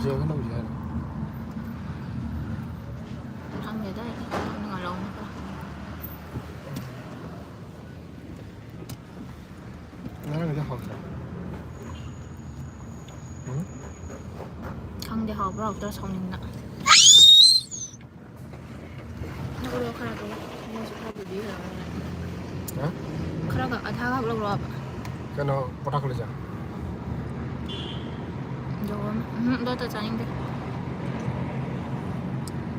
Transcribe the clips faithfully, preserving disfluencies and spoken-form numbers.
ꯆꯦꯒ ꯂꯧꯁꯦ ꯍꯥꯏꯔꯣ? ꯈꯪꯗꯦꯗ ꯑꯩꯗꯤ ꯅꯪꯅ ꯂꯧꯅꯕ꯫ ꯉꯔꯥꯡꯒꯤꯗꯣ ꯍꯥꯎꯇ꯭ꯔꯣ? ꯎꯝ? ꯈꯪꯗꯦ ꯍꯥꯎꯕ꯭ꯔꯥ ꯍꯥꯎꯇ꯭ꯔꯥ ꯁꯥꯎꯅꯤꯡꯅ꯫ ꯂꯧꯔꯣ ꯈꯔ ꯑꯗꯨꯒ ꯃꯣꯏꯁꯨ ꯈꯔ ꯄꯨꯕꯤꯈ꯭ꯔꯕꯅꯤꯅ꯫ ꯍꯥ? ꯈꯔꯒ ꯑꯊꯥꯒ ꯂꯧꯔꯣꯕ꯫ ꯀꯩꯅꯣ ꯄꯣꯊꯥ ꯀꯣꯂꯤꯖꯥ? ꯌꯧꯔꯝ-, ꯎꯝ, ꯗꯣꯠꯇ ꯆꯥꯅꯤꯡꯗꯦ꯫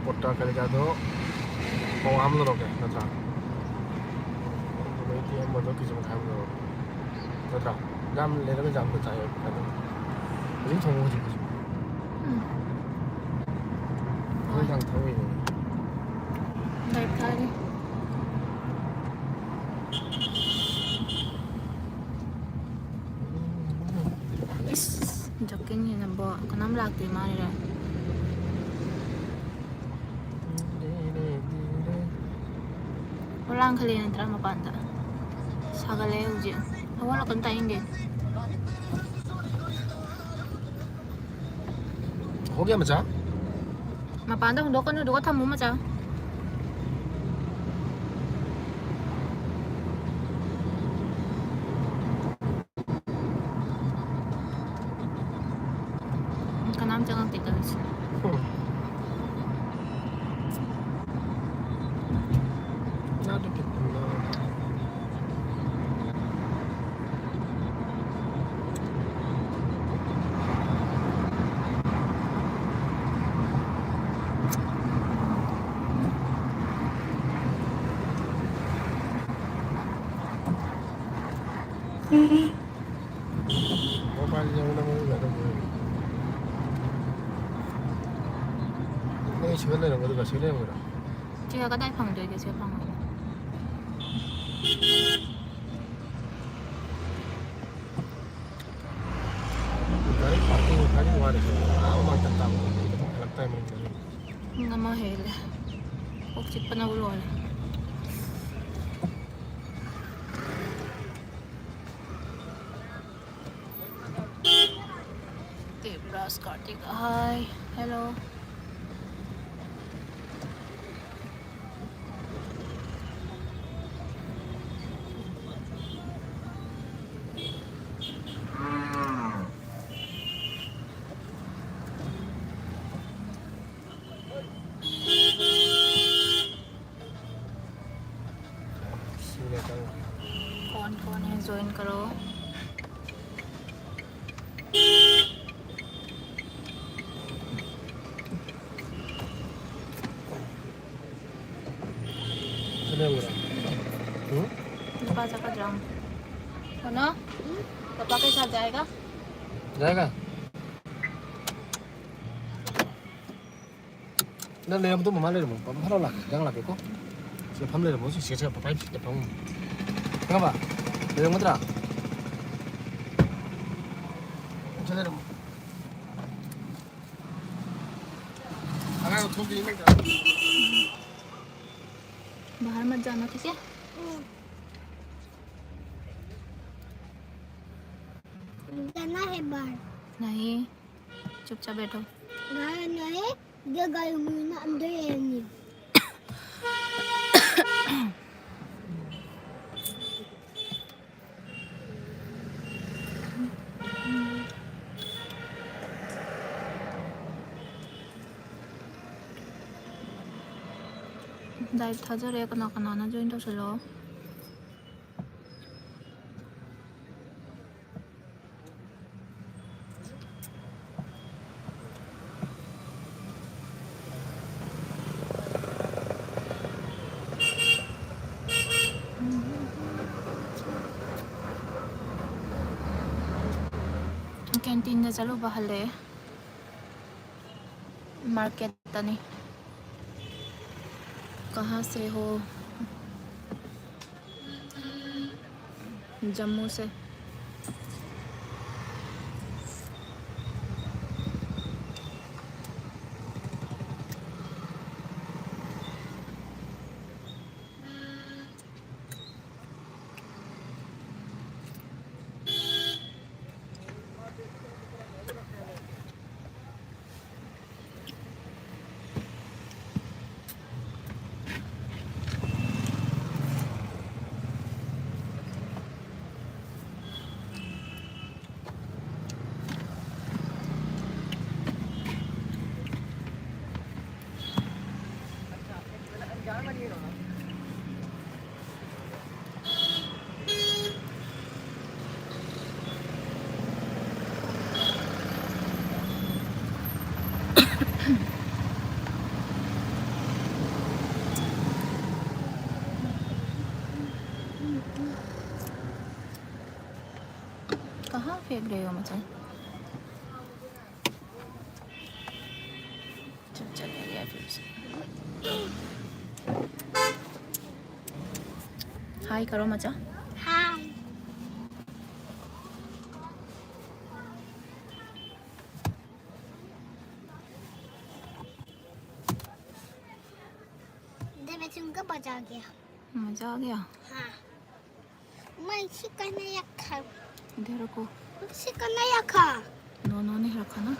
ꯄꯣꯇꯥ ꯀꯂꯤꯖꯥꯗꯣ ꯄꯋꯥ ꯑꯃ ꯂꯧꯔꯛꯑꯒꯦ ꯅꯠꯇ꯭ꯔꯥ? ꯑꯗꯩꯗꯤ ꯑꯃꯗꯣ ꯀꯦꯖꯤ ꯃꯈꯥꯏ ꯑꯃ ꯂꯧꯔꯛꯑꯒꯦ ꯅꯠꯇ꯭ꯔꯥ? ꯌꯥꯝ ꯂꯩꯔꯒ ꯌꯥꯝꯅ ꯆꯥꯏꯌꯦ ꯄꯩꯁꯥꯗꯣ꯫ ꯍꯧꯖꯤꯛ ꯊꯣꯡꯉꯣ ꯍꯧꯖꯤꯛ ꯍꯧꯖꯤꯛ꯫ ꯎꯝ꯫ ꯍꯣꯏ ꯌꯥꯝ ꯊꯧꯔꯤꯅꯦ꯫ ꯗꯥꯏꯞ ꯊꯥꯔꯤ꯫ ꯏꯁ, ꯖꯣꯀꯤꯡꯁꯤꯅꯕꯣ ꯀꯅꯥꯝ ꯂꯥꯛꯇꯦ ꯃꯥꯅꯤꯔ꯫ ꯍꯣꯂꯥꯡ ꯈꯜꯂꯦ ꯅꯠꯇ꯭ꯔꯥ ꯃꯄꯥꯟꯗ? ꯁꯥꯒꯠꯂꯛꯑꯦ ꯍꯧꯖꯤꯛ꯫ ꯍꯧꯒꯠꯂꯛꯀꯅꯨ ꯇꯥꯅꯤꯡꯗꯦ꯫ ꯍꯣꯒꯦ ꯃꯆꯥ꯫ ꯃꯄꯥꯟꯗ ꯍꯨꯟꯗꯣꯛꯀꯅꯨ ꯑꯗꯨꯒ ꯊꯝꯃꯨ ꯃꯆꯥ꯫ ꯀꯅꯥꯝ ꯆꯪꯉꯛꯇꯦ ꯇꯧꯔꯤꯁꯦ꯫ Not a good thing, no. Mobile ꯌꯦꯡꯕꯗ ꯃꯣꯏ ꯀꯩꯅꯣ ꯇꯧꯋꯦ꯫ ꯅꯪ ꯁꯤꯗ ꯂꯩꯔꯝꯒꯗ꯭ꯔꯥ? ꯁꯤꯗ ꯂꯩꯔꯝꯒꯗ꯭ꯔꯥ? ꯁꯤꯒ ꯀꯗꯥꯏ ꯐꯪꯗꯣꯏꯒꯦ? ꯁꯤꯒ ꯐꯪꯉꯣꯏ꯫ ꯒꯥꯔꯤ parking ꯒꯥꯔꯤ ꯋꯥꯔꯦ꯫ ꯑꯥ ꯃꯃꯥꯡ ꯇꯞ ꯇꯥꯕ ꯍꯜꯂꯛ ꯇꯥꯏ ꯃꯅꯤꯡꯗ꯫ ꯄꯨꯡ ꯑꯃ ꯍꯦꯜꯂꯦ꯫ ꯀꯣꯛ ꯆꯤꯛꯄꯅꯕꯨ ꯂꯣꯏꯔꯦ꯫ ꯇꯦ ꯕ꯭ꯔꯁ ꯀꯥꯔꯠ Hi, hello. कौन कौन है, ज्वाइन करो। ꯆꯠꯂꯦ ꯎꯔꯦ꯫ ꯎꯝ? ꯅꯨꯄꯥ ꯆꯠꯀꯗ꯭ꯔꯥ? ꯀꯩꯅꯣ? ꯄꯄꯥ ꯀꯩ ꯁꯥ ꯖꯥꯏꯒꯥ? ꯖꯥꯏꯒꯥ? ꯅꯪ ꯂꯩꯔꯝꯃꯣ, ꯑꯗꯨꯝ ꯃꯃꯥ ꯂꯩꯔꯝꯃꯣ꯫ ꯄꯄꯥ ꯐꯠ ꯂꯥꯎ ꯂꯥꯛꯀꯦ, ꯍꯤꯗꯥꯛ ꯂꯥꯛꯀꯦꯀꯣ꯫ ꯁꯤꯗ ꯐꯝ ꯂꯩꯔꯝꯃꯣ, ꯁꯤ ꯁꯤꯗ ꯄꯄꯥꯒꯤ ꯁꯤꯗ ꯐꯝ꯫ ꯈꯪꯉꯕ? ꯂꯩꯔꯝꯒꯗ꯭ꯔꯥ? ꯁꯤꯗ ꯂꯩꯔꯝꯃꯣ꯫ ꯑꯉꯥꯡ ꯊꯣꯛꯈꯤ ꯅꯪ꯫ बाहर मत जाना, ठीक है? जाना है बाहर। नहीं, चुपचाप बैठो। बाहर नहीं, ये गर्मी में अंदर ही रहनी। ꯂꯥꯏꯚ ꯊꯥꯖꯔꯦ, ꯀꯅꯥ ꯀꯅꯥꯅꯣ ꯖꯣꯏꯟ ꯇꯧꯁꯜꯂꯣ꯫ ꯀꯦꯟꯇꯤꯟꯗ ꯆꯠꯂꯨꯕ ꯍꯜꯂꯛꯑꯦ꯫ ꯃꯥꯔꯀꯦꯠꯇꯅꯤ꯫ कहाँ से हो? जम्मू से। कहाँ फेंक रहे हो मुझे? चल, चल गया फिर से। हाय करो मचा। हाय। दे, मैं तुमको बचा गया। मजा आ गया। हाँ। मैं इसी का नहीं रखा। इधर रखो। इसी का नहीं रखा। नो, नो, नहीं रखा ना।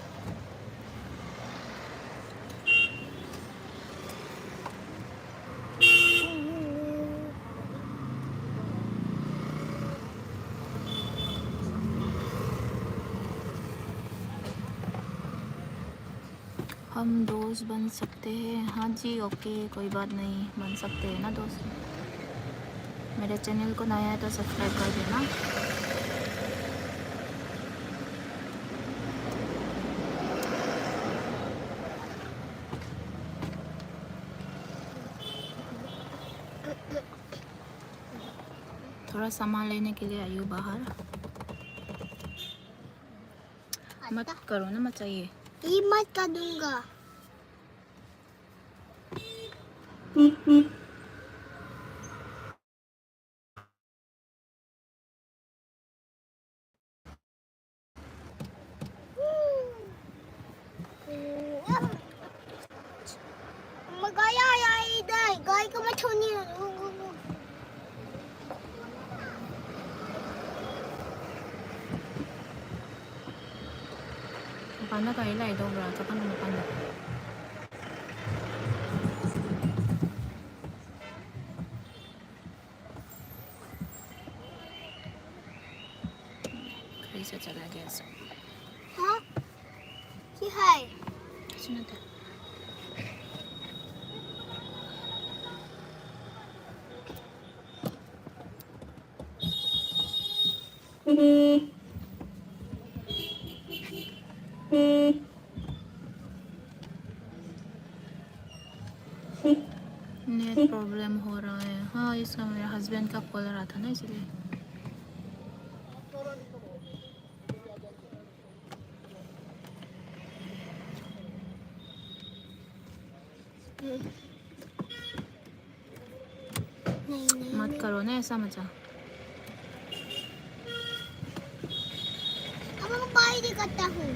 हम दोस्त बन सकते हैं? हाँ जी, ओके, कोई बात नहीं, बन सकते हैं ना दोस्त। मेरे चैनल को नया है तो सब्सक्राइब कर देना। थोड़ा सामान लेने के लिए आई हूँ बाहर। मत करो ना मचा ये। ये मत कर दूंगा। ꯃꯄꯥꯟꯗ ꯒꯥꯔꯤ ꯂꯥꯛꯏꯗꯧꯕ꯭ꯔꯥ? ꯆꯠꯀꯅꯨ ꯃꯄꯥꯟꯗ꯫ ꯒꯥꯔꯤ ꯆꯠ ꯆꯠꯂꯒꯦ ꯑꯩꯁꯨ꯫ ꯍꯥ? ꯁꯤ ꯍꯥꯏ꯫ ꯀꯩꯁꯨ ꯅꯠꯇꯦ꯫ नेट प्रॉब्लम हो रहा है। हाँ, इसका मेरे हस्बैंड का कॉल आ रहा था ना, इसलिए। नहीं, नहीं, मत करो ना ऐसा मजा। अब मैं बाहर ही करता हूँ।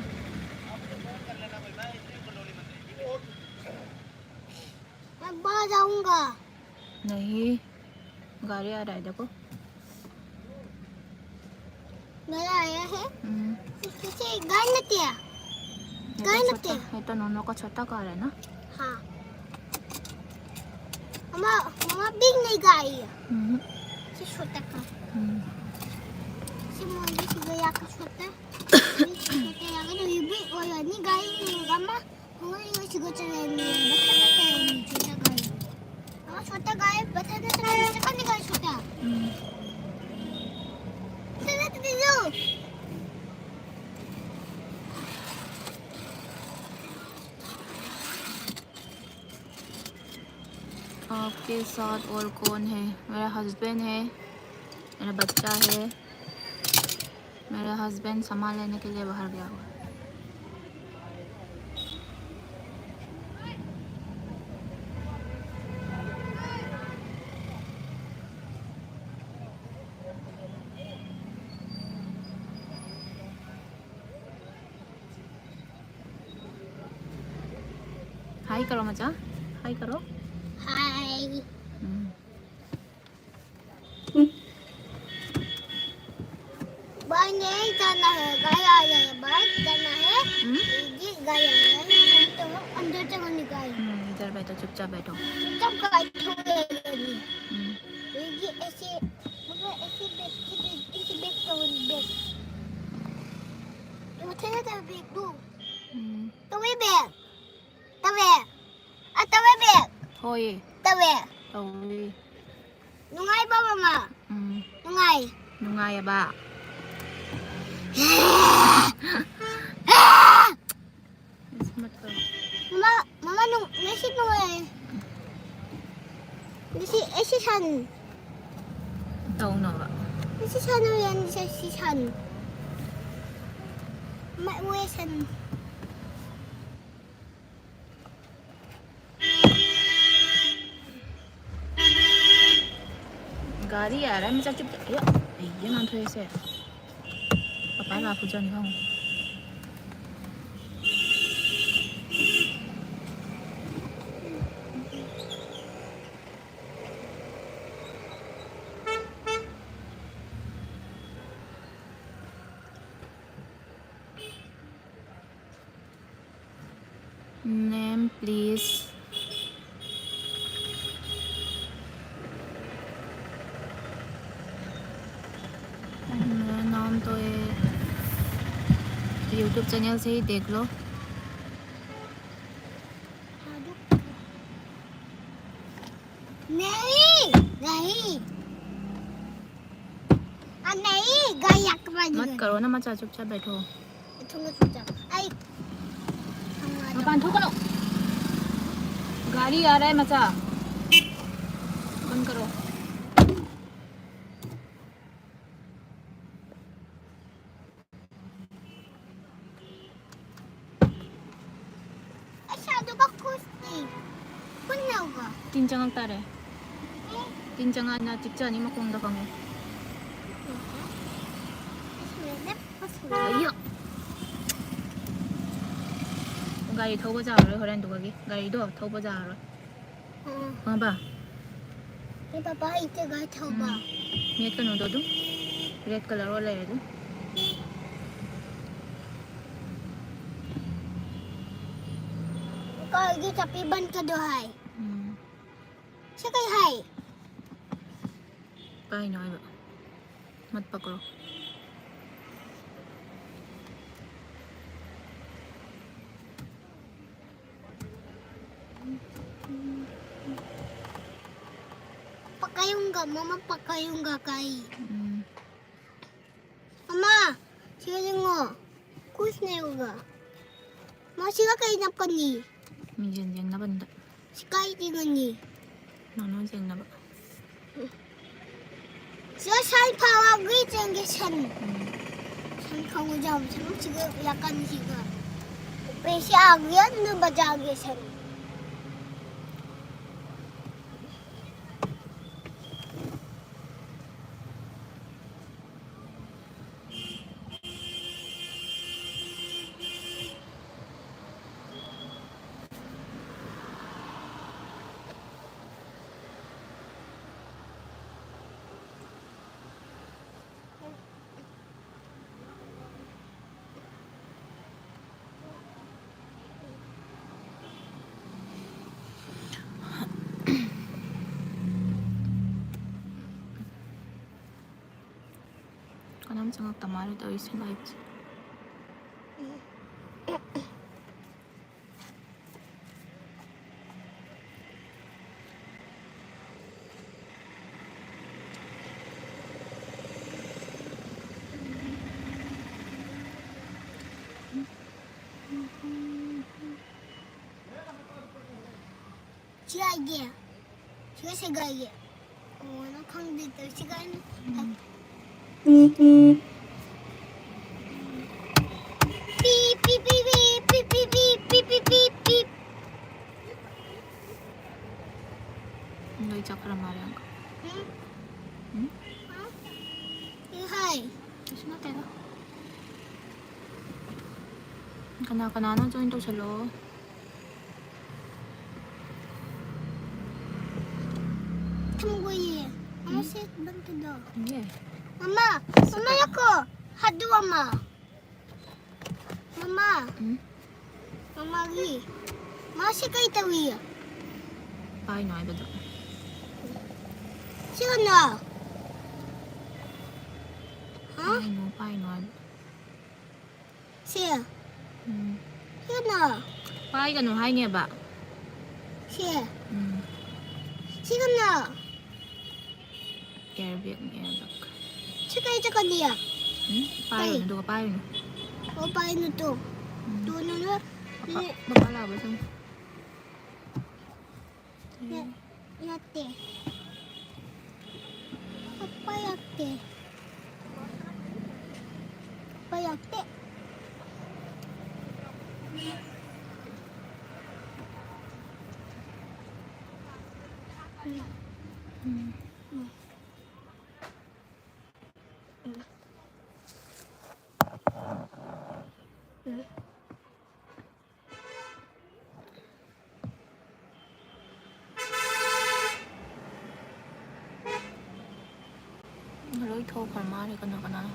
मैं बाहर जाऊंगा। नहीं, गाड़ी आ रहा है, देखो। मेरा आया है। हम्म, किसी गाय नतिया। ये गाय तो नतिया। छोटा, ये तो नोनो का छोटा कार है ना। हाँ। हमारा हमारा बिग नहीं गाय है। हम्म, ये छोटा कार। हम्म। Si mo hindi si gaya ka shota. Hindi si shota ya kan ibi o ya ni gaya ni gama. Kung ano yung sigo sa ni basta na tayo ni shota gaya. Ang shota gaya basta na tayo sa kan gaya shota. हम्म। Sa natin dito. आपके साथ और कौन है? मेरा husband है, मेरा बच्चा है। मेरा हस्बैंड सामान लेने के लिए बाहर गया हुआ है। हाय करो मचा, हाय करो। Hi. हम्म। बाहर नहीं जाना है, गाय आ जाए, बाहर जाना है। हम्म? ये गाय आ जाए, तो अंदर से निकाल। हम्म, इधर बैठो, चुपचाप बैठो। सब गाय छोड़ेगी। हम्म, ये ऐसे, मतलब ऐसे बैठ के, ऐसे बैठ के, बैठ। तो थे तो बैठ दो। हम्म। तो वे बैठ। तवे। आ तवे बैठ। ꯍꯣꯏꯌꯦ, तवे। ꯇꯧꯋꯦ꯫ ꯅꯨꯡꯉꯥꯏꯕ ꯃꯃꯥ꯫ ꯎꯝ, ꯅꯨꯡꯉꯥꯏ꯫ ꯅꯨꯡꯉꯥꯏꯌꯦꯕ꯫ ꯃꯃꯥ, ꯃꯃꯥ, ꯅꯨꯡ-, ꯉꯁꯤ ꯅꯨꯡꯉꯥꯏ꯫ ꯉꯁꯤ ꯑꯩꯁꯤ ꯁꯟ꯫ ꯇꯧꯅꯕ꯫ ꯉꯁꯤ ꯁꯟ ꯑꯣꯏꯔꯦ, ꯉꯁꯤ ꯁꯟ꯫ ꯃ-, ꯃꯣꯏ ꯁꯟ꯫ गाड़ी आ रहा है, मैं चाचू, अय्यो, अय्यो, नाम थोड़े से। पापा ला पूजा नहीं खाऊं। Name, please. मेरा नाम तो है, YouTube चैनल से ही देख लो। नहीं, नहीं। आ, नहीं, गाड़ी आके मार मत दी। करो ना मचा, चुपचाप बैठो। थोड़ा सा जा। आई। मकान ठोको। गाड़ी आ रहा है मचा। बंद करो। अच्छा, तो का कुछ नहीं। कुछ नहीं होगा। तीन चंगक तारे। तीन चंगा ना चिच्चा नहीं मकोंग दा खंगो। इसमें से बस हो गया। अय्यो। गाड़ी थोबो जा रहे हो रेंट गाड़ी दो थोबो जा रहे हो। ꯈꯪꯉꯕ? ꯑꯩ ꯄꯄꯥ ꯏꯆꯦꯒ ꯊꯧꯕ꯫ ꯎꯝ꯫ ꯃꯦꯠꯀꯅꯣꯗꯣ ꯑꯗꯨꯝ꯫ ꯔꯦꯗ ꯀꯂꯔ ꯑꯣꯏ ꯂꯩꯔꯦ ꯑꯗꯨꯝ꯫ ꯀꯥꯔꯒꯤ ꯆꯥꯕꯤ ꯕꯟ ꯀꯗꯣ ꯍꯥꯏ꯫ ꯎꯝ꯫ ꯁꯤ ꯀꯩ ꯍꯥꯏ? ꯄꯥꯏꯅꯣ ꯍꯥꯏꯕ꯫ ꯃꯠ ꯄꯀꯔꯣ꯫ पकाऊंगा, मम्मा पकाऊंगा कई। हम्म। मम्मा, ꯁꯤꯒ ꯌꯦꯡꯉꯣ꯫ ꯀꯨꯁꯅꯦ ꯎꯒ꯫ ꯃꯥ ꯁꯤꯒ ꯀꯩ ꯅꯞꯀꯅꯤ? ꯃꯤꯡꯖꯦꯜ ꯌꯦꯡꯅꯕꯅꯤꯗ꯫ ꯁꯤ ꯀꯥꯏ ꯌꯦꯡꯉꯅꯤ? ꯅꯣꯅꯣ ꯌꯦꯡꯅꯕ꯫ ꯁꯤꯒ ꯁꯟ ꯐꯥꯎꯔꯒ ꯆꯦꯟꯒꯦ, ꯁꯟ꯫ ꯎꯝ꯫ ꯁꯟ ꯈꯪꯉꯨ ꯌꯥꯝ ꯁꯟ ꯁꯤꯒ ꯌꯥꯀꯟ ꯁꯤꯒ꯫ ꯄꯩꯁꯥ ꯌꯦꯟꯅ ꯕꯖꯥꯔꯒꯤ ꯁꯟ꯫ ꯀꯅꯥꯝ ꯆꯪꯉꯛꯇ ꯃꯥꯜꯂꯦ ꯇꯧꯔꯤꯁꯦ ꯂꯥꯏꯠꯁꯦ꯫ ꯁꯤ ꯍꯥꯏꯒꯦ꯫ ꯁꯤꯒ ꯁꯤꯒ ꯍꯥꯏꯒꯦ꯫ ꯑꯣ, ꯅꯪ ꯈꯪꯗꯦ ꯇꯧꯔꯤꯁꯤ ꯀꯥꯏꯅ꯫ ꯄꯤ, ꯄꯤ, ꯄꯤ꯫ ꯂꯣꯏ ꯆꯠꯈ꯭ꯔ ꯃꯥꯜꯂꯦ, ꯑꯪꯀꯜ꯫ ꯎꯝ? ꯎꯝ? ꯍꯥ? ꯑꯦ, ꯍꯥꯏ꯫ ꯀꯩꯁꯨ ꯅꯠꯇꯦꯗ꯫ ꯀꯅꯥ ꯀꯅꯥꯅꯣ join ꯇꯧꯁꯜꯂꯣ꯫ ꯊꯝꯒꯣꯏꯌꯦ꯫ ꯃꯃꯥ, ꯎꯝ? ꯁꯦ ꯕꯟ ꯇꯧꯗꯣ꯫ ꯌꯦ꯫ ꯃꯃꯥ, ꯁꯤ ꯃꯃꯥ, ꯀꯩꯅꯣ? ꯌꯥꯀꯣ꯫ ꯍꯥꯗꯨ ꯑꯃ꯫ ꯃꯃꯥ꯫ ꯎꯝ? ꯃꯃꯥꯒꯤ꯫ ꯃꯥ ꯁꯤ ꯀꯩ ꯇꯧꯏ? ꯄꯥꯏꯅꯣ ꯍꯥꯏꯕꯗꯣ꯫ ꯁꯤ ꯀꯩꯅꯣ? ꯍꯥ? ꯄꯥꯏꯅꯣ, ꯄꯥꯏꯅꯣ ꯍꯥꯏꯕ꯫ ꯁꯤ꯫ ꯎꯝ꯫ ꯁꯤ ꯀꯩꯅꯣ? ꯄꯥꯏꯒꯅꯨ ꯍꯥꯏꯅꯦꯕ꯫ ꯁꯤ꯫ ꯎꯝ꯫ ꯁꯤ ꯀꯩꯅꯣ? Airbag ꯅꯦ, airbag꯫ ꯁꯤ ꯀꯩ ꯆꯠꯀꯅꯤ? ꯎꯝ? ꯄꯥꯏꯔꯨꯅꯨ, ꯑꯗꯨꯒ ꯄꯥꯏꯔꯨꯅꯨ꯫ ꯑꯣ, ꯄꯥꯏꯅꯨ ꯇꯨ꯫ ꯎꯝ꯫ ꯇꯨ ꯅꯪꯅ ꯃꯄꯥ, ꯃꯄꯥ ꯂꯥꯎꯕ ꯁꯨꯝ꯫ ꯌꯥ-, ꯌꯥꯠꯇꯦ꯫ ꯄꯥꯄꯥ ꯌꯥꯠꯇꯦ꯫ ꯄꯥꯄꯥ ꯌꯥꯠꯇꯦ꯫ ꯎꯝ꯫ ꯎꯝ꯫ ꯂꯣꯏ ꯊꯣꯛꯈ꯭ꯔ ꯃꯥꯜꯂꯦ, ꯀꯅꯥ ꯀꯅꯥꯅꯣ?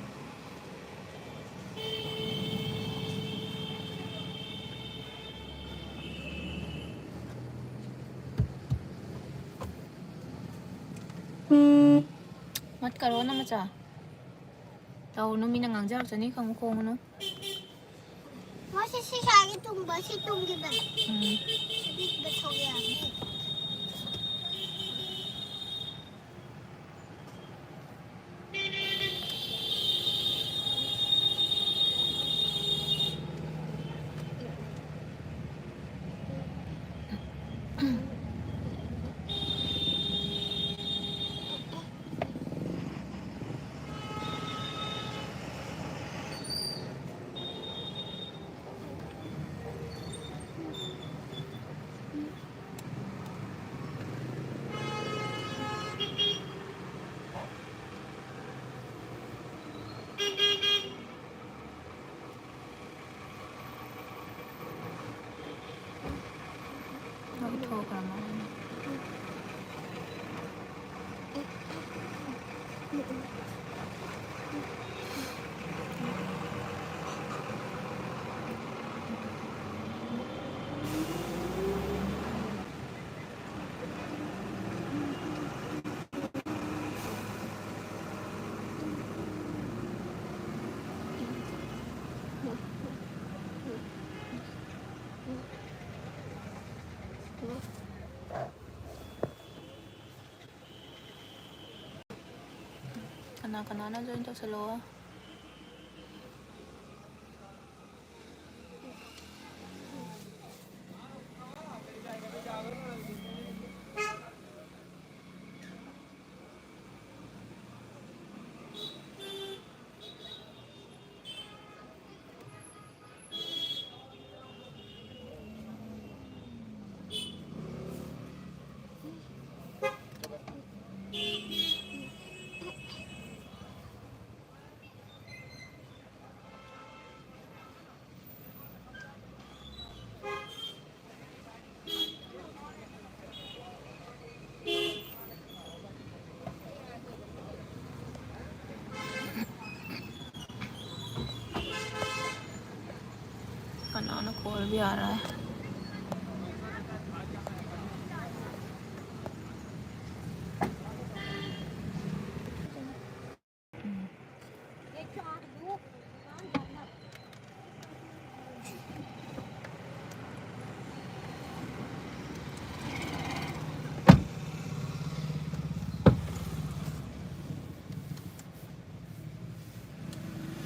ꯃꯠ ꯀꯔꯣ ꯅ ꯃꯆꯥ꯫ ꯇꯧꯅꯨ, ꯃꯤꯅ ꯉꯥꯡꯖꯔꯛꯆꯅꯤ, ꯈꯪꯉꯨ, ꯈꯣꯡꯉꯨꯅꯨ꯫ ꯃꯁꯤ ꯁꯤ ꯁꯥꯏꯒꯤ ꯇꯨꯡꯕ, ꯁꯤ ꯇꯨꯡꯈꯤꯕꯅꯦ꯫ ꯎꯝ꯫ ꯁꯤꯗ ꯊꯣꯛꯂꯛꯑꯦ ꯍꯥꯏꯕꯅꯤ꯫ ꯂꯧꯊꯣꯛꯈ꯭ꯔ ꯃꯥꯜꯂꯦ꯫ ꯀꯅꯥ ꯀꯅꯥꯅꯣ join ꯇꯧꯁꯜꯂꯛꯑꯣ꯫ ꯌꯥꯔꯦ꯫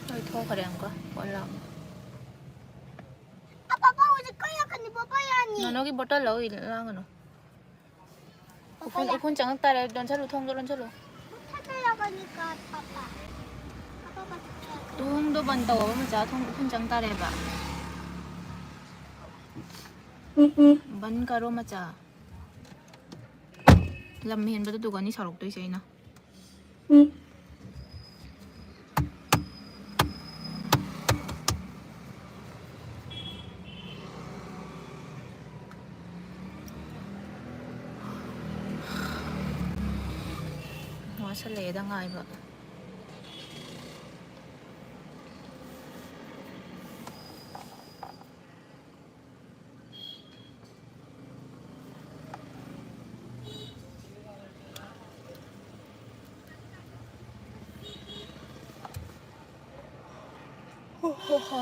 ꯂꯣꯏ ꯊꯣꯛꯈ꯭ꯔꯦ ꯑꯃꯨꯛꯀ ꯄꯣꯠ ꯂꯥꯡ꯫ ꯄꯥꯄꯥ, ꯍꯧꯖꯤꯛ ꯀꯩ ꯂꯥꯛꯀꯅꯤ? ꯄꯥꯄꯥ ꯌꯥꯅꯤ꯫ ꯅꯣꯅꯣꯒꯤ ꯕꯣꯇꯜ ꯂꯧ, ꯂꯥꯡꯒꯅꯨ꯫ ꯎꯐꯨꯟ, ꯎꯐꯨꯟ ꯆꯪꯉꯛ ꯇꯥꯔꯦ꯫ ꯂꯣꯟꯁꯜꯂꯨ, ꯊꯣꯡꯗꯣ ꯂꯣꯟꯁꯜꯂꯨ꯫ ꯃꯨꯊꯠꯄ ꯌꯥꯒꯅꯤ ꯀꯥ, ꯄꯥꯄꯥ꯫ Papa, papa. ꯊꯣꯡꯗꯣ ꯕꯟ ꯇꯧꯑꯣꯕ ꯃꯆꯥ, ꯊꯣꯡ ꯎꯐꯨꯟ ꯆꯪ ꯇꯥꯔꯦꯕ꯫ ꯕꯟ ꯀꯔꯣ ꯃꯆꯥ꯫ ꯂꯝ ꯍꯦꯟꯕꯗ ꯗꯨꯒꯅꯤ ꯁꯥꯎꯔꯛꯇꯣꯏꯁꯦ ꯑꯩꯅ꯫ ꯋꯥꯁꯜꯂꯛꯑꯦꯗ ꯉꯥꯏꯕ꯫ ꯍꯣ, ꯍꯣ, ꯍꯣ꯫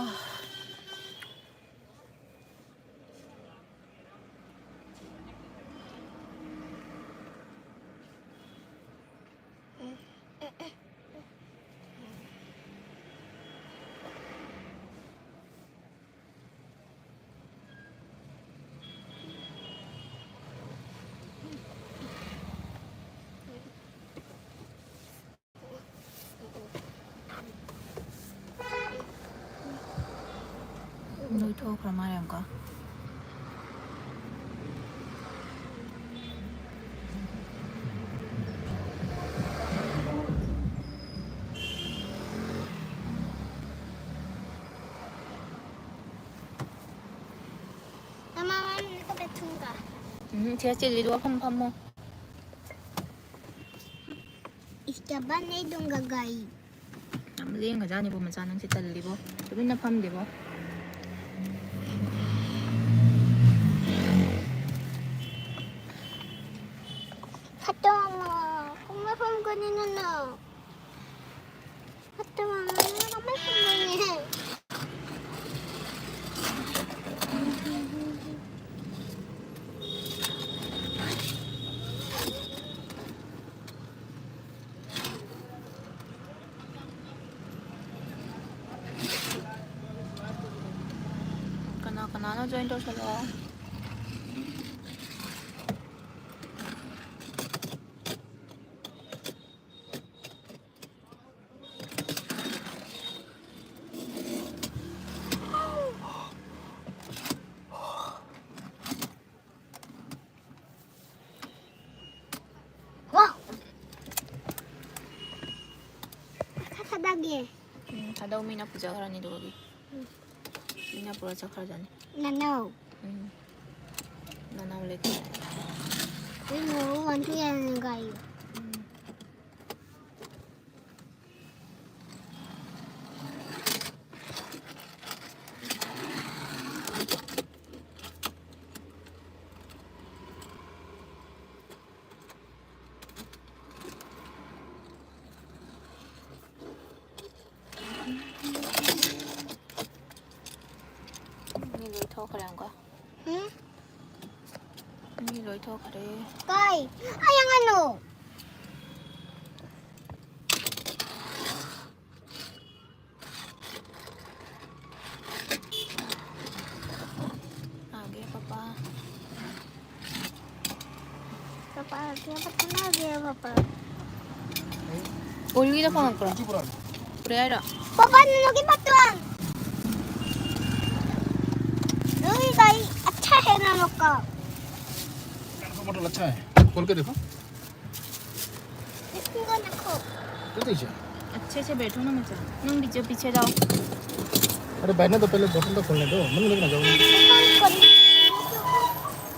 ꯅꯣꯏ ꯊꯣꯛꯈ꯭ꯔ ꯃꯥꯜꯂꯦ ꯑꯃꯨꯛꯀ꯫ ꯃꯃꯥ, ꯃꯃꯥ, ꯅꯪ ꯀꯗꯥꯏ ꯊꯨꯡꯒ? ꯎꯝ, ꯁꯤꯗ ꯆꯤꯜꯂꯤꯗꯨꯒ ꯐꯝ ꯐꯝꯃꯣ꯫ ꯏꯁꯇꯦꯕꯜ ꯅꯩ ꯗꯨꯡꯒ ꯒꯥꯏ꯫ ꯌꯥꯝ ꯂꯦꯡꯒꯖꯥꯠꯅꯤꯕꯣ ꯃꯆꯥ, ꯅꯪꯁꯦ ꯇꯜꯂꯤꯕꯣ꯫ ꯇꯨꯃꯤꯟꯅ ꯐꯝꯗꯦꯕꯣ꯫ Tama, kung mapam kanina na. At tama, ano na kami kung ganyan? ꯀꯅꯥ ꯀꯅꯥꯅꯣ join ꯇꯧꯁꯜꯂꯛꯑꯣ꯫ ꯋꯥ! ꯃꯈꯥ ꯊꯥꯗꯒꯦ꯫ ꯎꯝ, ꯊꯥꯗꯧ, ꯃꯤꯅ ꯄꯨꯖꯈ꯭ꯔꯅꯤ ꯑꯗꯨꯒꯗꯤ꯫ ꯎꯝ꯫ ꯃꯤꯅ ꯄꯨꯔ ꯆꯠꯈ꯭ꯔꯖꯥꯠꯅꯤ꯫ ꯅꯅꯥꯎ꯫ ꯎꯝ꯫ ꯅꯅꯥꯎ ꯂꯩꯇꯦ꯫ ꯑꯩ ꯃꯣꯔꯣꯛ ꯋꯥꯟꯊꯣꯛ ꯌꯥꯗꯅ ꯒꯥꯔꯤ꯫ ꯎꯝ꯫ ꯃꯤ ꯂꯣꯏ ꯊꯣꯛꯈ꯭ꯔꯦ ꯑꯃꯨꯛꯀ꯫ ꯎꯝ? ꯃꯤ ꯂꯣꯏ ꯊꯣꯛꯈ꯭ꯔꯦ꯫ ꯀꯥꯏ? ꯑꯩ ꯑꯉꯥꯡꯅꯣ꯫ ꯂꯥꯛꯑꯒꯦ, ꯄꯄꯥ꯫ ꯄꯄꯥ, ꯄꯄꯥ, ꯄꯄꯥ꯫ ꯑꯣꯏꯜꯒꯤꯗ ꯐꯪꯉꯛꯄ꯭ꯔꯣ? ꯄꯨꯔꯦ ꯍꯥꯏꯔꯣ? पापा, ननू की बात तो। ननू की गाड़ी अच्छा है ननू का। बॉटल अच्छा है, खोल के देखो। इसको देखो। कितनी चाहिए? अच्छे से बैठो ना मचा। तुम पीछे, पीछे जाओ। अरे बैठने तो पहले बोतल तो खोलने दो, मन लेके ना जाओ। कौन खोल?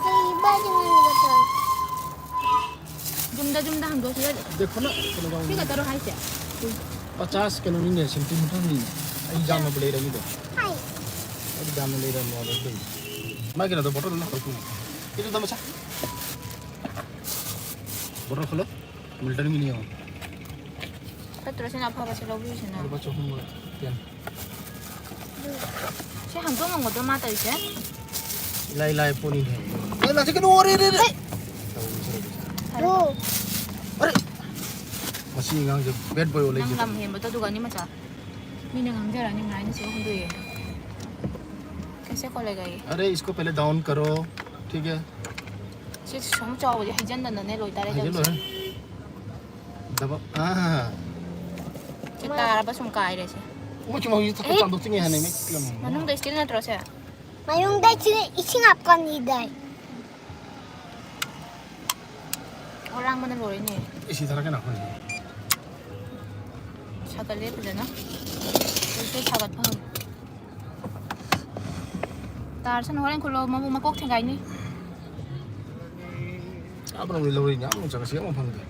ये बाजू में बोतल। जुमदा, जुमदा हम दो से देखो ना, चलो जाओ। ठीक है, करो हाय से। पचास ꯀꯩꯅꯣꯅꯤꯅꯦ, ꯁꯦꯟꯇꯤꯃꯤꯇꯔꯅꯤꯅꯦ꯫ ꯑꯩ ꯌꯥꯝꯅꯕꯨ ꯂꯩꯔꯝꯃꯤꯗꯣ꯫ ꯍꯥꯏ꯫ ꯑꯩ ꯌꯥꯝꯅ ꯂꯩꯔꯝꯃꯣ ꯑꯗꯨꯝ꯫ ꯃꯥꯒꯤ ꯀꯩꯅꯣꯗꯣ ꯕꯣꯇꯜꯗꯣ ꯂꯥꯛꯄ ꯄꯨꯔꯛꯑꯣ꯫ ꯏꯗꯨ ꯇꯝꯕ ꯁꯥ꯫ ꯕꯣꯇꯜ ꯈꯨꯜꯂꯣ꯫ ꯃꯤꯜꯇꯟꯒꯤꯅꯤ ꯌꯦꯡꯉꯣ꯫ ꯐꯠꯇ꯭ꯔꯣ ꯁꯤꯅ ꯑꯐꯕꯁꯦ ꯂꯧꯕꯤꯔꯤꯁꯤꯅ? ꯂꯨꯄꯥ ꯆꯍꯨꯝꯒ ꯇꯦꯟ꯫ ꯁꯤ ꯍꯥꯡꯗꯣꯛ ꯉꯝꯒꯗ꯭ꯔꯣ ꯃꯥ ꯇꯧꯔꯤꯁꯦ? ꯏꯂꯥꯏ ꯂꯥꯏ ꯄꯣꯠꯅꯤꯅꯦ꯫ ꯑꯦ, ꯂꯥꯛꯁꯤ ꯀꯩꯅꯣ, ꯑꯔꯦ, ꯑꯔꯦ, ꯑꯔꯦ꯫ ꯍꯦ! ꯇꯧꯔꯤꯁꯦ꯫ ꯑꯣ꯫ ꯑꯔꯦ! ꯃꯁꯤ ꯑꯉꯥꯡꯁꯦ bad boy ꯑꯣꯜꯂꯦ ꯅꯪ ꯁꯤꯗ꯫ ꯂꯝ ꯍꯦꯟꯕꯗꯣ ꯑꯗꯨꯒ ꯑꯅꯤ ꯃꯆꯥ꯫ ꯃꯤꯅ ꯉꯥꯡꯖꯔꯛꯑꯅꯤ ꯉꯥꯏꯅ ꯁꯤꯕꯨ ꯍꯨꯟꯗꯣꯛꯑꯦ꯫ कैसे खोलेगा ये? अरे, इसको पहले down करो, ठीक है? ꯁꯤ ꯁꯨꯝ ꯆꯥꯎꯕꯁꯦ ꯍꯩꯖꯟꯗꯅꯅꯦ ꯂꯣꯏꯇꯥꯔꯦ ꯍꯩꯖꯜꯂꯣ, ꯇꯧꯔꯤꯁꯦ꯫ ꯍꯦ꯫ ꯗꯕ-, ꯑꯥ꯫ ꯁꯤ ꯇꯥꯔꯕ ꯁꯨꯝ ꯀꯥꯏꯔꯦ ꯁꯦ꯫ ꯃꯣꯏ ꯆꯨꯝꯃꯛ ꯍꯧꯖꯤꯛ ꯊꯛꯄ ꯑꯦ! ꯆꯥꯝꯊꯣꯛꯇ꯭ꯔꯤꯉꯩ ꯍꯥꯟꯅ ꯃꯤꯠ ꯄꯤꯔꯝꯃꯣ꯫ ꯃꯅꯨꯡꯗ steel ꯅꯠꯇ꯭ꯔꯣ ꯁꯦ? ꯃꯅꯨꯡꯗ ꯏꯁꯤꯡ, ꯏꯁꯤꯡ ꯍꯥꯞꯀꯅꯤꯗꯥꯏ? ꯑꯣꯂꯥꯡꯕꯅ ꯂꯣꯏꯔꯦꯅꯦ꯫ ꯏꯁꯤ ꯊꯥꯔꯛꯀꯦ ꯅꯥꯈꯣꯏ꯫ ꯁꯥꯒꯠꯂꯦ ꯐꯖꯅ꯫ ꯍꯧꯖꯤꯛꯇꯤ ꯁꯥꯒꯠꯄ ꯍꯧꯔꯦ꯫ ꯇꯥꯔꯁꯅꯨ, ꯍꯣꯔꯦꯟ ꯈꯨꯜꯂꯣ, ꯃꯕꯨ ꯃꯀꯣꯛ ꯊꯦꯡꯒꯥꯏꯅꯤ꯫ ꯑꯥ ꯃꯅꯨꯡꯗ ꯂꯧꯔꯤꯅꯦ, ꯑꯥ ꯃꯅꯨꯡ ꯆꯪꯉ ꯁꯤ ꯑꯃꯨꯛ ꯐꯪꯗꯦ꯫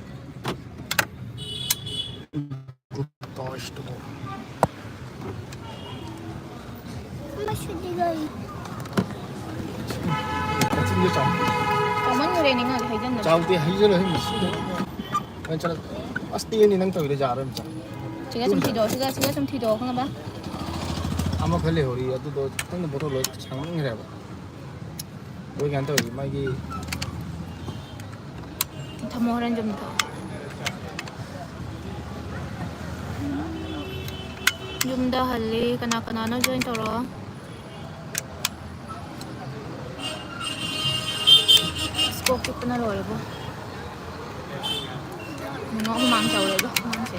ꯇꯣꯁꯇꯨꯕꯨ꯫ ꯃꯁꯤꯗꯤ ꯂꯣꯏ꯫ ꯃꯆꯤꯟꯗꯣ ꯆꯥꯎ꯫ ꯆꯥꯎꯃꯟꯈ꯭ꯔꯦ ꯅꯤꯡꯍꯜꯂꯦ ꯍꯩꯖꯟꯅꯕ꯫ ꯆꯥꯎꯗꯦ, ꯍꯩꯖꯜꯂꯣ, ꯍꯩ ꯃꯁꯤꯗ꯫ ꯍꯣꯏ, ꯆꯠꯂꯣ꯫ ꯑꯁ, ꯇꯦꯟꯅꯤ ꯅꯪ ꯇꯧꯔꯤꯗꯣ ꯌꯥꯔꯣꯏ, ꯑꯝꯇ꯫ ꯁꯤꯒ ꯁꯨꯝ ꯊꯤꯗꯣꯛꯑꯣ, ꯁꯤꯒ, ꯁꯤꯒ ꯁꯨꯝ ꯊꯤꯗꯣꯛꯑꯣ, ꯈꯪꯉꯕ? ꯑꯃꯈꯛ ꯂꯩꯍꯧꯔꯤ, ꯑꯗꯨꯗꯣ ꯈꯤꯇꯪ ꯕꯣꯇꯜ ꯂꯣꯏ ꯁꯥꯡꯃꯟꯈ꯭ꯔꯦꯕ꯫ ꯂꯣꯏ ꯀꯩꯅꯣ ꯇꯧꯔꯤ, ꯃꯥꯒꯤ ꯊꯝꯃꯣ, ꯍꯣꯔꯦꯟ ꯌꯨꯝꯗ ꯊꯝꯃꯣ꯫ ꯌꯨꯝꯗ ꯍꯜꯂꯤ꯫ ꯀꯅꯥ ꯀꯅꯥꯅꯣ join ꯇꯧꯔꯛꯑꯣ꯫ ꯑꯁ, ꯀꯣꯛ ꯆꯤꯛꯄꯅ ꯂꯣꯏꯔꯦꯕꯣ꯫ ꯅꯨꯡꯉꯥꯎ ꯍꯨꯃꯥꯡ ꯁꯧꯔꯦꯕꯣ ꯑꯉꯥꯡꯁꯦ꯫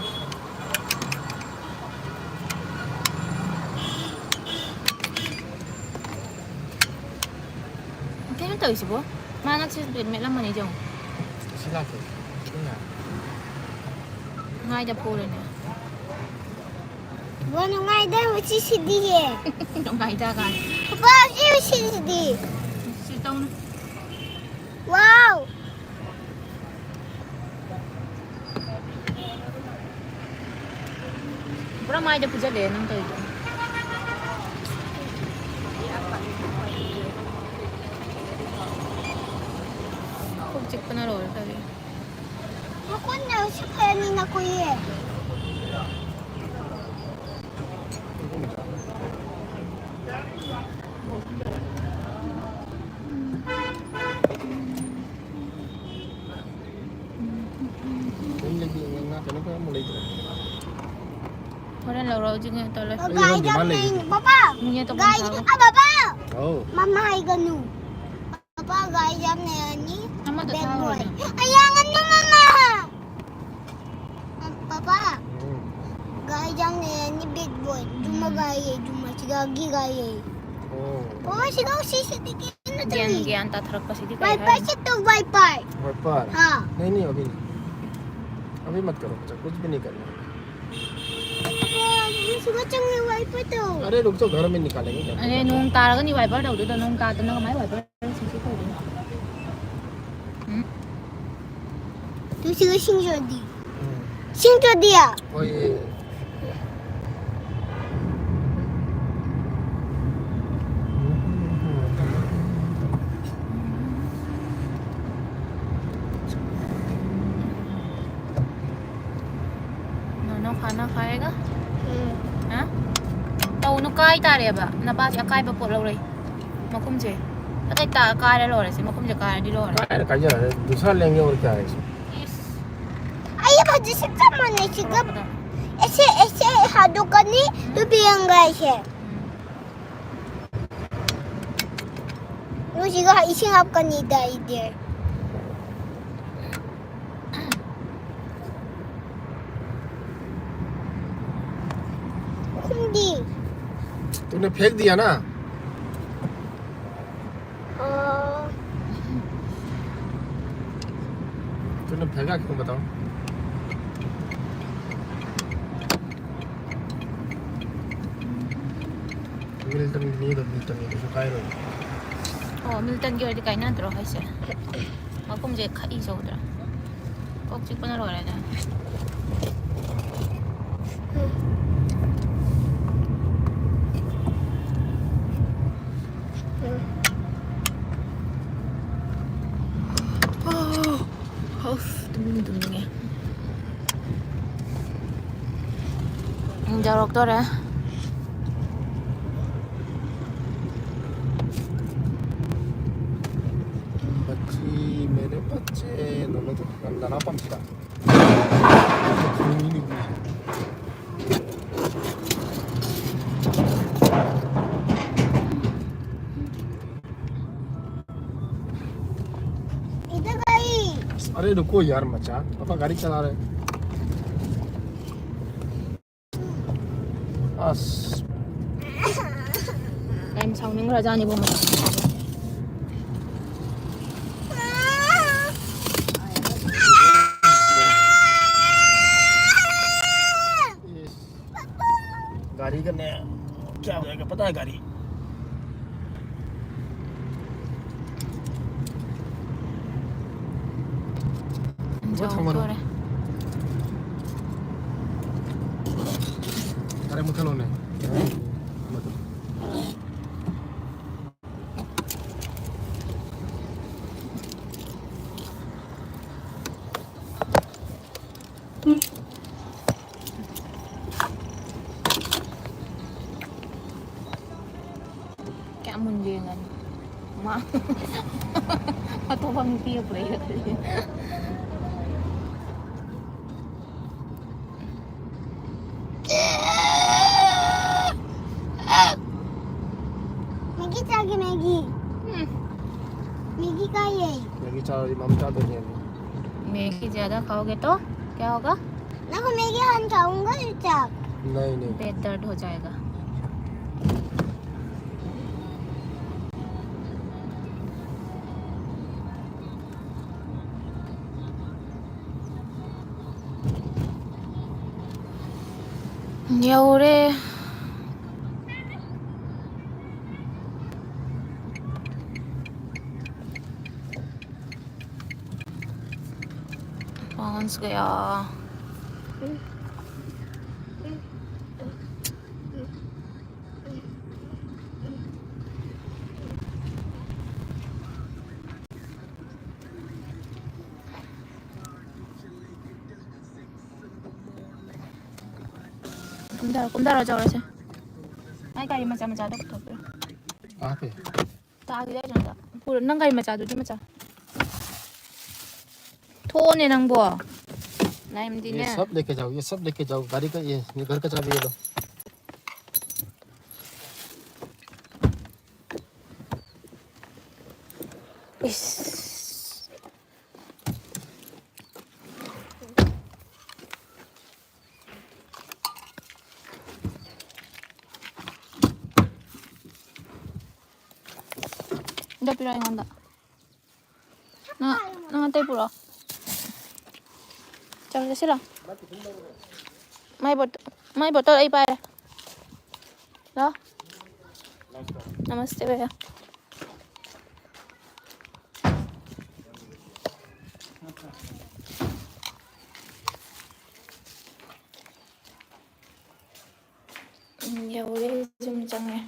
ꯀꯩꯅꯣ ꯇꯧꯔꯤꯁꯤꯕꯣ? ꯃꯥ ꯉꯁꯤ ꯃꯦꯠꯂꯝꯃꯅꯤ ꯌꯦꯡꯉꯣ꯫ ꯁꯤ ꯂꯥꯛꯀꯦ꯫ ꯁꯤ ꯉꯥꯏ꯫ ꯉꯥꯏꯗ ꯐꯨꯔꯦꯅꯦ꯫ ꯋꯥ, ꯅꯨꯡꯉꯥꯏꯗ ꯎꯆꯤꯁꯤꯗꯤ꯫ ꯅꯨꯡꯉꯥꯏꯗ ꯀꯥꯏ꯫ ꯄꯥ, ꯎꯆꯤ ꯎꯆꯤꯁꯤꯗꯤ꯫ ꯁꯤ ꯇꯧꯅꯨ꯫ ꯋꯥꯎ꯫ ꯄꯨꯔꯥ ꯃꯥꯏꯗ ꯐꯨꯖꯜꯂꯦ ꯅꯪ ꯇꯧꯔꯤꯗꯣ꯫ ꯀꯣꯛ ꯆꯤꯛꯄꯅ ꯂꯣꯏꯔꯦ ꯇꯧꯔꯤ꯫ ꯃꯈꯣꯟꯅ ꯁꯤ ꯐꯔꯅꯤꯅ ꯀꯨꯏꯌꯦ꯫ ꯅꯪꯒꯤ ꯉꯥ ꯀꯩꯅꯣ ꯈꯔ ꯑꯃꯨꯛ ꯂꯩꯇ꯭ꯔꯣ? ꯍꯣꯔꯦꯟ ꯂꯧꯔꯣ, ꯍꯧꯖꯤꯛ ꯉꯥꯏꯍꯥꯛ ꯇꯧꯔꯣꯏ꯫ ꯑꯩ ꯍꯣꯔꯦꯟ ꯒꯥꯔꯤꯗ ꯗꯤꯃꯥꯟ ꯂꯩ꯫ ꯄꯨꯔꯛꯏꯅꯦ꯫ ꯄꯥꯄꯥ! ꯃꯤ ꯑꯇꯣꯞꯄ ꯒꯥꯔꯤꯗ ꯊꯥꯔꯣ꯫ ꯑ, ꯄꯥꯄꯥ! ꯍꯥꯎ꯫ ꯃꯃꯥ ꯍꯥꯏꯒꯅꯨ꯫ ꯄꯥꯄꯥ, ꯒꯥꯔꯤꯗ ꯌꯥꯝ ꯂꯩꯔꯅꯤ꯫ ꯑꯃꯗ bad boy꯫ ꯊꯥꯔꯣꯅꯦ꯫ ꯑꯩ ꯌꯥꯡꯉꯅꯨ, ꯃꯃꯥ! ꯄꯥꯄꯥ! ꯎꯝ꯫ ꯒꯥꯔꯤꯗ ꯌꯥꯝ ꯂꯩꯔꯅꯤ, bad boy꯫ ꯖꯨꯃꯥ ꯎꯝ꯫ ꯒꯥꯔꯤ, ꯖꯨꯃꯥ ꯁꯤꯒꯥꯒꯤ ꯒꯥꯔꯤ꯫ ꯑꯣ꯫ ꯄꯥꯄꯥ, ꯁꯤꯒꯥ ꯁꯤ ꯁꯤꯗꯒꯤ ꯒ꯭ꯌꯥꯟ, ꯒ꯭ꯌꯥꯟ ꯇꯥꯊꯔꯛꯄꯁꯤꯗꯤ ꯀꯩ ꯍꯥꯏꯅꯤ? Wiper ꯁꯦꯠꯇꯧ, wiper꯫ Wiper? हाँ। नहीं, नहीं, अभी नहीं। अभी मत करो, कुछ भी नहीं करना। ꯑꯗꯨꯁꯨ ꯆꯪꯉꯦ wiper ꯇꯧ꯫ अरे रुक जाओ, घर में निकालेंगे। ꯑꯗꯩ ꯅꯣꯡ ꯇꯥꯔꯒꯅꯤ wiper ꯇꯧꯗꯣꯏꯗꯣ, ꯅꯣꯡ ꯇꯥꯗꯅ ꯀꯃꯥꯏꯅ wiper ꯁꯤꯡꯁꯤ ꯇꯧꯗꯣꯏꯅꯣ? ꯎꯝ? ꯑꯗꯨꯁꯨ ꯏꯁꯤꯡ ꯆꯣꯠꯂꯗꯤ꯫ ꯎꯝ꯫ ꯏꯁꯤꯡ ꯆꯣꯠꯂꯗꯤ? ꯍꯣꯏꯌꯦ꯫ ꯅꯣꯅꯣ ꯈꯥꯅꯥ ꯈꯥꯌꯦꯒꯥ? ꯎꯝ꯫ ꯍꯥ? ꯇꯧꯅꯨ, ꯀꯥꯏ ꯇꯥꯔꯦꯕ꯫ ꯅꯄꯥꯁꯦ ꯑꯀꯥꯏꯕ ꯄꯣꯠ ꯂꯧꯔꯛꯏ꯫ ꯃꯈꯨꯝꯁꯦ꯫ ꯑꯇꯩ ꯇꯥ-, ꯀꯥꯏꯔ ꯂꯣꯏꯔꯦ ꯁꯤ꯫ ꯃꯈꯨꯝꯁꯦ ꯀꯥꯏꯔꯗꯤ ꯂꯣꯏꯔꯦ꯫ ꯀꯥꯏꯔ ꯀꯥꯏꯖꯔꯦ꯫ दूसरा लेंगे और क्या है इसमें? ꯏꯁ꯫ ꯑꯩ ꯍꯧꯖꯤꯛꯁꯦ ꯆꯞ ꯃꯥꯟꯅꯩ ꯁꯤꯒ꯫ ꯊꯣꯛꯂꯛꯄꯗ꯫ ꯑꯩꯁꯦ, ꯑꯩꯁꯦ ꯍꯥꯠꯇꯣꯛꯀꯅꯤ, ꯎꯝ꯫ ꯅꯨꯄꯤ ꯑꯉꯥꯡꯁꯦ꯫ ꯎꯝ꯫ ꯅꯨꯡꯁꯤꯒ ꯏꯁꯤꯡ ꯍꯥꯞꯀꯅꯤꯗ ꯑꯩꯗꯤ꯫ ꯈꯨꯝꯗꯤ꯫ तूने फेंक दिया ना? ꯑꯣ꯫ तूने फेंका क्यों बताओ? मिल्टन की नहीं, मिल्टन की कुछ खाए रहो। ꯑꯣ, ꯃꯤꯜꯇꯟꯒꯤ ꯑꯣꯏꯔꯗꯤ ꯀꯥꯏꯅꯗ꯭ꯔꯣ ꯍꯥꯏꯁꯦ? ꯃꯈꯨꯝꯁꯦ ꯈꯛꯏ ꯆꯧꯗ꯭ꯔꯥ? ꯀꯣꯛ ꯆꯤꯛꯄꯅ ꯂꯣꯏꯔꯦꯗ꯫ ꯎꯐ, ꯇꯨꯝꯅꯤꯡ ꯇꯨꯝꯅꯤꯡꯉꯦ꯫ ꯌꯧꯔꯛꯇꯣꯔꯦ꯫ बच्ची, मेरे बच्चे, दोनों तो लड़ा पंछी का। इधर गई। अरे रुको यार मचा, पापा गाड़ी चला रहे हैं। ꯑꯁ꯫ ꯌꯥꯝ ꯁꯥꯎꯅꯤꯡꯈ꯭ꯔꯖꯥꯠꯅꯤꯕꯣ ꯃꯁꯤ꯫ गाड़ी का नया क्या हो जाएगा पता है गाड़ी। ꯌꯧꯗꯣꯔꯦ꯫ ꯌꯧꯗꯣꯔꯦ꯫ ꯌꯥꯔꯦ, ꯃꯨꯊꯠꯂꯣꯅꯦ꯫ ꯃꯨꯊꯠꯂꯣ꯫ ꯀꯌꯥꯝ ꯃꯨꯟꯒꯦ ꯌꯦꯡꯉꯅꯤ꯫ ꯃꯥ ꯑꯇꯣꯞꯄ ꯅꯨꯄꯤꯒ ꯄꯨꯔꯛꯏꯔ ꯈꯜꯂꯤ꯫ ꯃꯦꯒꯤ ꯆꯥꯒꯦ, ꯃꯦꯒꯤ꯫ ꯎꯝ꯫ ꯃꯦꯒꯤ ꯀꯥꯏꯌꯦ? ꯃꯦꯒꯤ ꯆꯥꯔꯗꯤ ꯃꯝ ꯆꯥꯗꯣꯏꯅꯦ꯫ मैगी ज़्यादा खाओगे तो क्या होगा? ꯅꯪ ꯃꯦꯒꯤ ꯍꯥꯟꯅ ꯆꯥꯎꯅ ꯆꯥꯛ꯫ नहीं, नहीं। पेट दर्द हो जाएगा। ꯌꯧꯔꯦ꯫ पहुंच गया। ꯀꯨꯝꯊꯔꯣ, ꯀꯨꯝꯊꯔꯣ, ꯆꯧꯔꯁꯦ꯫ ꯑꯩ ꯒꯥꯔꯤ ꯃꯆꯥ ꯃꯆꯥꯗꯣ ꯄꯨꯊꯣꯛꯄꯤꯔꯣ꯫ ꯀꯥꯈ꯭ꯔꯦ꯫ ꯇꯥꯈꯤꯗꯣꯏ ꯅꯠꯇ꯭ꯔꯣ? ꯄꯨꯔꯣ, ꯅꯪ ꯒꯥꯔꯤ ꯃꯆꯥꯗꯨꯗꯤ ꯃꯆꯥ꯫ ꯊꯣꯛꯑꯣꯅꯦ ꯅꯪꯕꯣ꯫ ꯅꯥꯏꯝꯗꯤꯅꯦ꯫ ये सब लेके जाओ, ये सब लेके जाओ, गाड़ी का ये, ये घर का चाबी ये लो। ꯏꯁ꯫ ꯑꯝꯇ ꯄꯤꯔꯛꯑꯣ ꯑꯩꯉꯣꯟꯗ꯫ ꯅꯪ, ꯅꯪ ꯑꯇꯩ ꯄꯨꯔꯛꯑꯣ꯫ ꯆꯠꯂꯁꯤ ꯂꯥꯎ꯫ ꯃꯥꯏ ꯕꯣꯇꯜ, ꯃꯥꯏ ꯕꯣꯇꯜ ꯑꯩ ꯄꯥꯏꯔꯦ꯫ ꯂꯥꯎ꯫ ꯅꯃꯁꯇꯦ ꯚꯩꯌꯥ꯫ ꯎꯝ, ꯌꯧꯔꯦ, ꯌꯨꯝ ꯆꯪꯉꯦ꯫